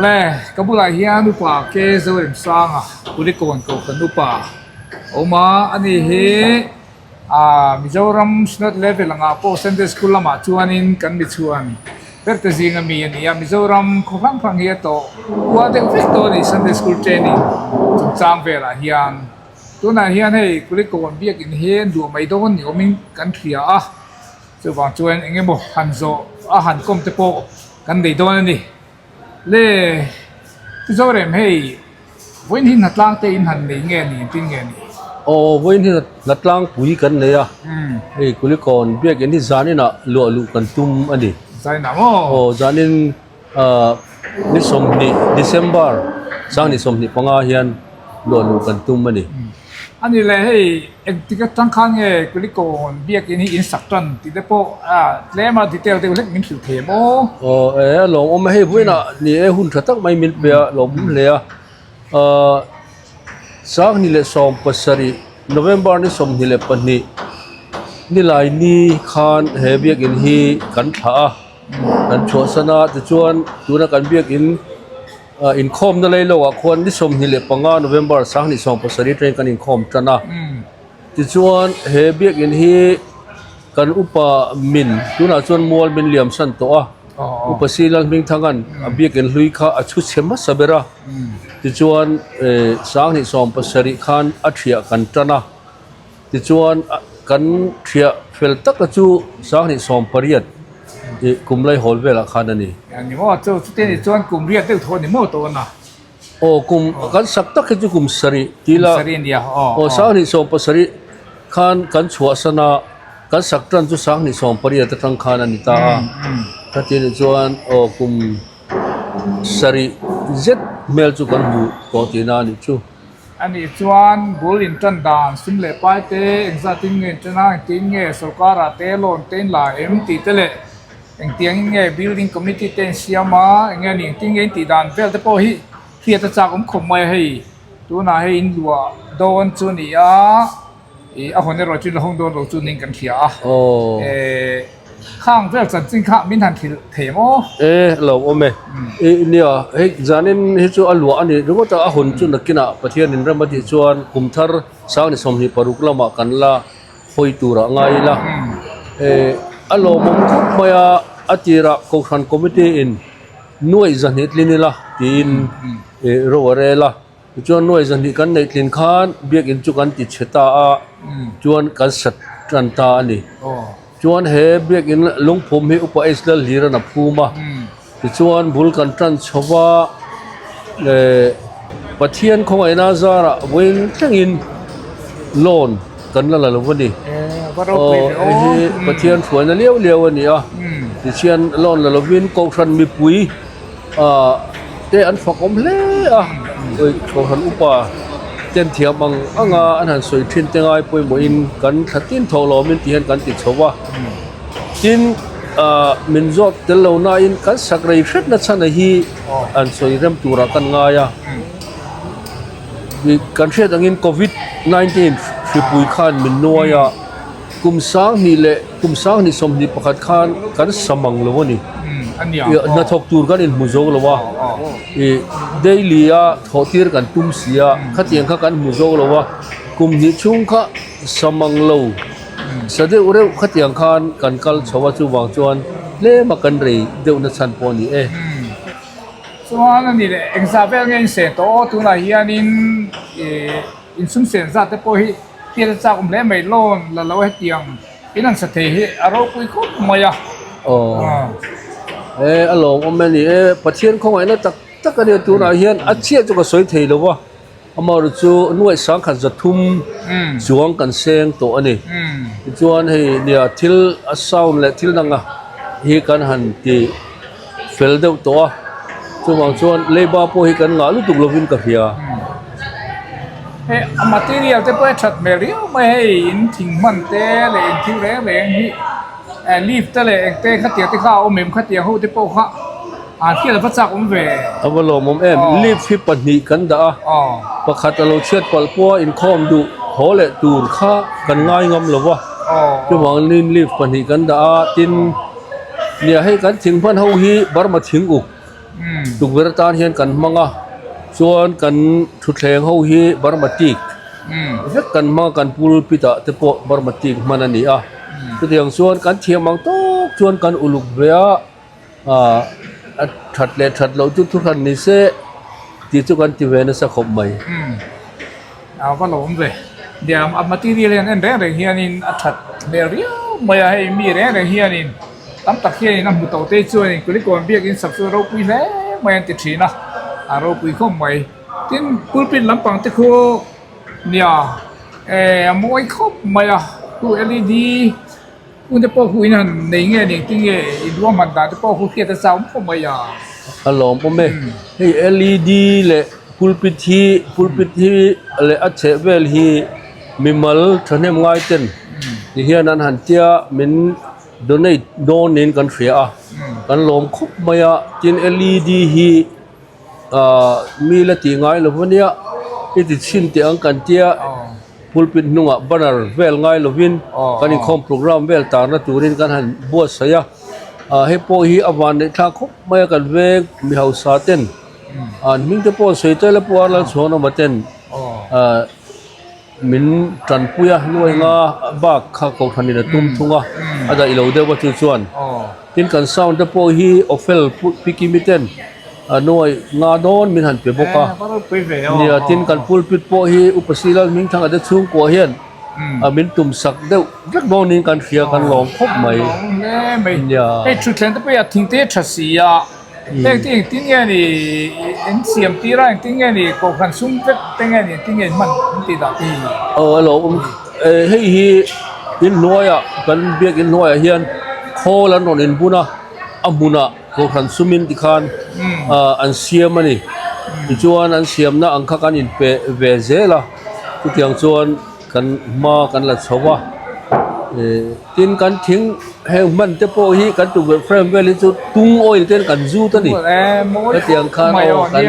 Le, ka bulah hian upa K Zoremsanga Kulikawn Kohhran upa a awm a, ani hi ah Mizoram Synod level angah pawh Sunday School lamah chuanin kan mi chhuan ber te zinga mi a ni a, Mizoram khaw hrang hrang hi a tawh kual deuh vek tawh a ni Sunday School training chungchang velah hian. Tunah hian hei Kulikawn biakin hi an duah mai dawn ni awmin kan hria a. Chuvang chuan eng emaw han zawh a han kawm te pawh kan nei dawn a ni. Le Mizorem hei vawiin hi hnatlang te in han nei nge ni engtin nge ni? Aw vawiin hi hnatlang pui kan nei a, hei Kulikawn biakin hi zaninah luah luh kan tum a ni. Zaninah maw? Aw zanin ni 20 December 2025 hian luah luh kan tum a ni. A ni le, hei engtik atang khan nge Kulikawn biakin hi in sak tan tih te pawh tlem a detail deuh hlek min hrilh thei em aw? Aw e a lawmawm a, hei vawiinah ni e hun tha tak mai min pe a, lawmawm hle a. 2017 November ni 22 Nilaini khan he biakin hi kan thlah a, kan chhuahsan a, tichuan tuna kan biakin Ah inkhawmna lei lo ah khuan ni 25 November 2017 atangin kan inkhawm tan a. Tichuan he biakin hi kan upa min tunah chuan mual min liam san tawh a. Upa Silal Hmingthangan a biakin hlui kha a chhu chhe hmasa ber a. Tichuan eh 2017 khan a thiah kan tan a. Tichuan kan thiah fel taka chu 2018 ih kum lai hawl velah khan a ni. Ni maw chu chutiang ni chuan kum riat deuh thaw a ni maw tawh a? Aw kum kan sak tak hi chu kum sarih tih la. Kum sarih a nia aw. Aw 2017 khan kan chhuahsan a, kan sak tan chu 2018 atang khan a ni ta a. Khati ni chuan aw kum sarih zet hmel chu kan hmu tawh tihna a nih chu. A nih chuan bul intan dan sum leh pai te engzatin nge intan a, engtin nge sorkarah te loan te in la em tih te leh engtiangin nge building committee te in siam a, enge a nih engtin nge in tih dan vel te pawh hi hriat a chak awm khawp mai a hei tunah hei in luah dawn chu a ni a. Ih a hawn erawh chu la hawng dawn lo chu ning kan hria a. Eh khang vel chanchin kha min han hrilh thei ang aw. E lo awm e. Ih nia hei zanin hi chu a luah a ni ringawt a, a hawn chu nakinah Pathianin rem a tih chuan kum thar 2026 lamah kan la hawi turah ngai ila. Eh a lawmawm khawp mai a, a tirah Kohhran Committee in nuaih zahnih tlin ila tiin ih ro a rel a. Tichuan nuai zahnih kan neih tlin khan biakin chu kan ti chhe ta a, chuan kan sat tan ta a ni. Chuan he biakin lungphum hi Upa H Lalhliran a phum a, tichuan bul kan tan chho va, eh Pathian khawngaihna zarah vawiin thlengin loan kan la la lo a ni. Aw hei hi Pathian hruaina liau liau a ni a, tichuan loan la lovin Kohhran mipui ah te an fak awm hle a kohhran upa ten thiam ang ang a an han sawi thin te ngai pawimawhin kan thla tin tho lawmin ti hian kan ti chho a tin ah min zawt tel lo nain kan sak rei hret na chhan a hi an sawi rem turah kan ngai a kan hriat angin covid 19 hripui khan min nuai a kum 20 leh kum 2021 khan kan sam ang lo a ni. Hnathawk tur kan inhmu zo lo a, ih daily a thawh tir kan tum si a, khatiang kha kan hmu zo lo a, kum hnih chhung kha sam ang lo sa deuh reuh khatiang khan kan kal chho a, chuvang chuan tlem a kan rei deuh na chhan pawh a ni e. Chuan a ni leh engzah vel nge in seh tawh aw tunah hianin ih insum sen zat te pawh hi hriat a chak awm hle mai loan la lo hetiang. In an sa thei hi a ropui khawp mai a. Aw. E a lawmawm a ni e. Pathian khawngaihna tak tak a nia tunah hian a chiah chu ka sawi thei lo va. Amaherawhchu chu nuaih sangkhat zathum chuang kan seng tawh a ni. Tichuan hei nia thil a sound leh thil danga hi kan han ti fel deuh tawh a. Chuvang chuan leiba pawh hi kan ngah lutuk lovin ka hria. Hei a material te pawh a that hmel riau mai hei in thing hman te leh in thil reng reng hi eh leaf te leh eng te khatiang te kha a awm em khatiang ho te pawh kha a hriat a va chak awm ve. A va lawmawm em leaf hi pahnih kan dah a pakhat a lo chhiat palh pawh a inkhawm duh haw leh tur kha kan ngai ngam lo va chuvangin leaf pahnih kan dah a tin nia hei kan thing hman ho hi Burma thing uk. Tukverh atan hian kan hmang a, chuan kan thutthleng ho hi Burma teak vek kan hmang a, kan pulpit ah te pawh Burma teak hman a ni a. Chutiang chuan kan thiam ang tawk chuan kan uluk ve a, ah a that leh that loh chu thu hran ni se tih chu kan ti ve nasa khawp mai. A va lo awm ve. Nia a material hian en reng reng hianin a that hmel riau mai a, hei mi reng reng hianin tam tak hianin a hmu tawh te chuanin Kulikawn biakin sak chu a ropui hle mai an ti thin a, a ropui khawp mai. Tin, pulpit lampang te khu nia eh a mawi khawp mai a, khu led Hun te pawh hu in han nei nge ni engtin nge i ruahman dan te pawh hu hriat a chau khawp mai a. A lawm awm e. Hei led leh pulpit hi pulpit hi leh a chheh vel hi mimal thahnem ngai ten ti hian an han tia min donate dawn niin kan hria a kan lawm khawp mai a tin led hi ahh mi la tih ngai lo ania i ti chhin teh ang kan tia pulpit hnungah banner vel ngai lovin kan inkhawm program vel tarna turin kan han buatsaih a ah hei pawh hi a van neih thlak khawp mai a kan veng mi hausa ten an hming te pawh sawi tel a pu a Lalchhuanawma ten ah min tanpui a nuai nga bak kha kohhranin a tum thung a a daih lo deuh a chu chuan tin kan sound te pawh hi awfel pikimi ten a nuai nga dawn min han pe bawk a nia tin kan pulpit pawh hi upa Silal Hmingthanga te chhungkua hian a min tum sak deuh vek dawn in kan hria kan lawm khawp mai nia. Hei thutthleng te pawh hi a thing te tha si a. Heng te engtin nge ni in siam tir a engtin nge ni kohhran sum vek te nge ni engtin nge in hman an tih dah te hi. Aw a lo awm hei hi in hnuaiah kan biakin hnuaiah hian khawl an rawn inbun a a hmunah kohhran sumin tikhan ah an siam a ni tichuan an siamna ang kha kan inpe ve zel a chutiang chuan kan hma kan la chho va eh. Tin kan thing heng hman te pawh hi kan tukverh frame vel hi chu tung oil ten kan zut a ni. Hetiang khan aw kan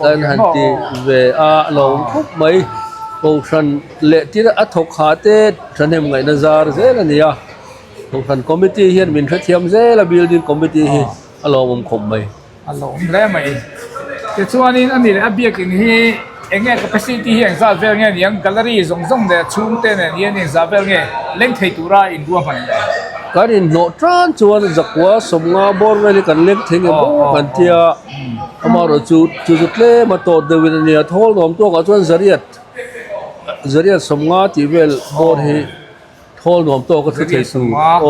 kan han ti ve a lo awm khawp mai. Kohhran leh tin a thawk ha te thahnem ngaihna zar zel a ni a. Kohhran committee hian min hrethiam zel a building committee hi a lawmawm khawp mai. A lawm hle mai. Tichuanin a ni leh a biakin hi eng nge capacity hi engzat vel nge niang gallery zawng zawng leh chhungte nen hian engzah vel nge leng thei tura inruahman le? Kan inhnawh tan chuan zakua sawmnga bawr vel hi kan leng thei nge maw kan tia amaherawh chu chu chu tlem a tawt deuhin a nia thawl nuam tawkah chuan zariat zariat sawmnga tih vel bawr hi Thawl nuam tawk a thu thei tur aw.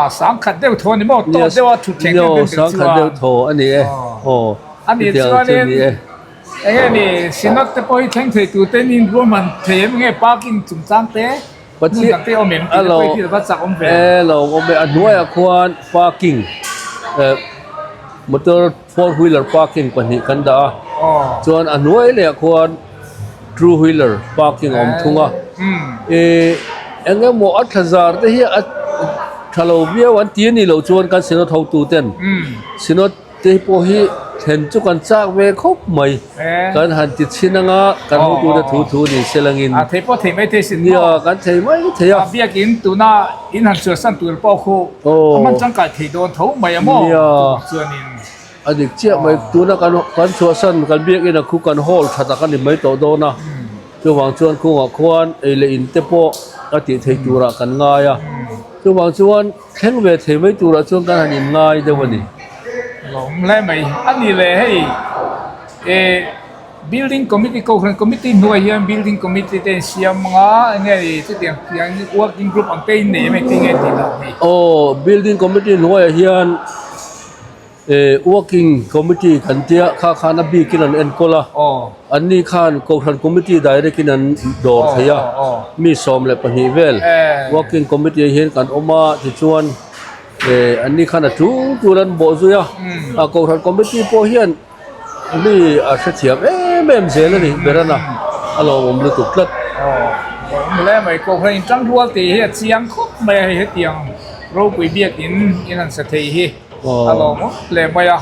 A sangkhat deuh thaw a ni maw? Tawp deuh a thut thleng deuh deuh chuan. Sangkhat deuh thaw a ni e. Aw. A nih chuanin eng nge ni Synod te pawh hi thleng thei tur te nin ruahman thei em nge parking chungchang te hmun dang te awm em tih te pawh hi thil va chak awm ve. E lo awm e a hnuaiah khuan parking motor four wheeler parking pahnih kan dah a chuan a hnuai leh ah khuan two wheeler parking a awm thung a ih eng emaw a thla zar te hi a tha lo viau an ti a nih loh chuan kan synod hotu ten synod te pawh hi thlen chu kan chak ve khawp mai kan han ti chhin anga kan hotu te thu thu ni se langin a thei pawh thei mai thei sin nia kan thei mai thei a biakin tuna in han chhuahsan tur pawh khu a hman tangkai thei dawn tho mai a maw chuanin. A dik chiah mai, tuna kan kan chhuahsan kan biakin a khu kan hall tha tak a ni mai tawh dawn a, chuvang chuan khungah khuan ei leh in te pawh a tih theih turah kan ngai a, chuvang chuan thleng ve thei mai turah chuan kan han inngai deuh a ni. Lawm hle mai, a ni leh hei eh building committee kohhran committee hnuai hian building committee te an siam anga eng nge ni chutiang tiang working group ang te in nei em engtin nge tih loh hi. Aw building committee hnuaiah hian. Eh working committee kan tia kha khan a bikin an enkawl a anni khan kohhran committee direct in an dawr thei a mi 12 vel working committee ah hian kan awm a tichuan eh anni khan a tul tul an bawh zui a a kohhran committee pawh hian mi a hrethiam em em zel a ni berana a lawmawm lutuk tlat. Awm hle mai kohhran intangrual tih hi a chiang khawp mai a hei hetiang ropui biakin in han sa thei hi. A lawm awm hle mai a,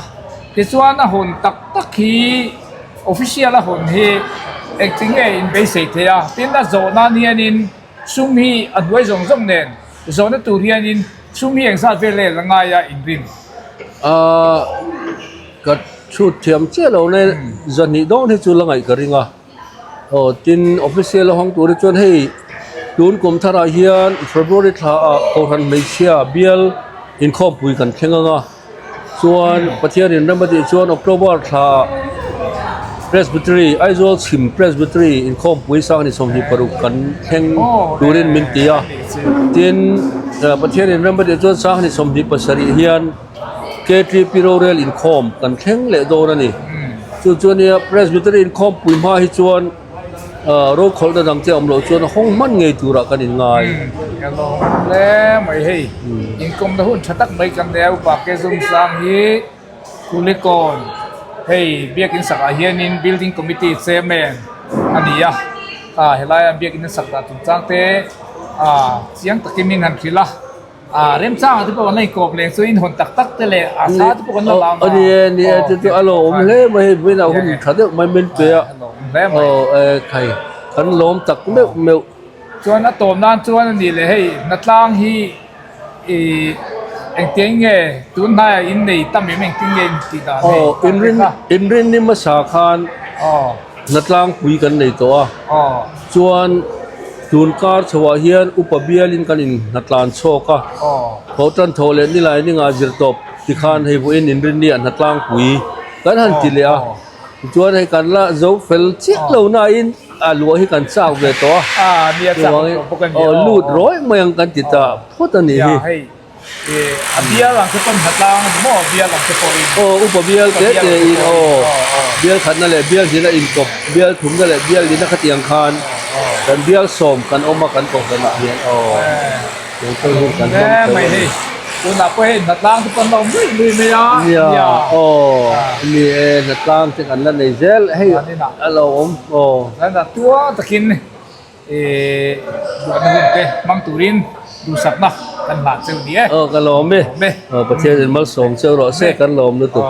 tichuan a hawn tak tak hi official a hawn hi engtin nge in beisei thei a, tin a zawh nan hianin sum hi a hnuai zawng zawng nen zawhna tur hianin sum hi engzat vel leh la ngai a in rin? Ahh. Ka chhut thiam chiah lo ne zahnih dawn hi chu la ngaih ka ring a. Aw tin official a hawng tur hi chuan hei tun kum tharah hian February thla ah Kohhran hmeichhia bial inkhawmpui kan thleng ang a. Chuan Pathian in rem a tih chuan October thla ah Presbytery Aizawl chhim Presbytery inkhawmpui sang ni 26 kan thleng turin min ti a. Tin Pathian in rem a tih chuan sang ni 27 hian KTP rorel inkhawm kan thleng leh dawn a ni. Chu chu ania Presbytery inkhawm pui hma hi chuan rokhawlhna dang te a awm loh chuan a hawng hman ngei turah kan inngai. Ka lawm hle mai hei inkawmna hun tha tak mai kan nei a upa Kezumsang hi Kulikawn hei biakin sakah hianin building committee chairman a ni a helaia biakin a sak dah chungchang te chiang takin min han hrilh a. A remchangah te pawh kan la inkawp leng chu in hawn tak tak te leh a thla te pawh kan la la ang a. Ni e, ni e, chu chu a lawm hle mai hei vawiinah hun tha deuh mai min pe a. A lawm hle mai. Aw e khai, kan lawm tak meuh meuh. Chuan a tawm nan chuan a nih leh hei Hnatlang hi ih engtiang nge tun hnaiah in nei tam em engtin nge in tih dan hei. Aw inrin inrin ni hmasa khan Hnatlang pui kan nei tawh a. Chuan tun kar chhoah hian upa bialin kan inhnatlan chhawk a, thaw tan thaw leh nilai ninga zir tawp tikhan hei vawiin inrinni ah hnatlangpui kan han ti leh a, tichuan hei kan la zo fel chiah lo nain a luah hi kan chak ve tawh a, aw lut rawih mai ang kan ti ta phawt a nih hi. A bial ang te pawn hnatlang a ni maw? Bial ang te pawhin. Aw, upa bial te te in aw. Bial khatna leh bial hnihna inkawp, bial thumna leh bial lihna khatiang khan kan bial sawm kan awm a kan kohhran ah hian aw. Tun pawh hian kan hmang tho a ni. Tunah pawh hei hnatlang te pawn la awm luih luih mai a. Nia, aw. Ni e, hnatlang te kan la nei zel hei a lo awm aw. Hnatlang tua takin. Duhna hun te hmang turin duhsakna kan hlah cheu ni e. Aw ka lawm e. Aw Pathian in malsawm cheu rawh se kan lawm lutuk.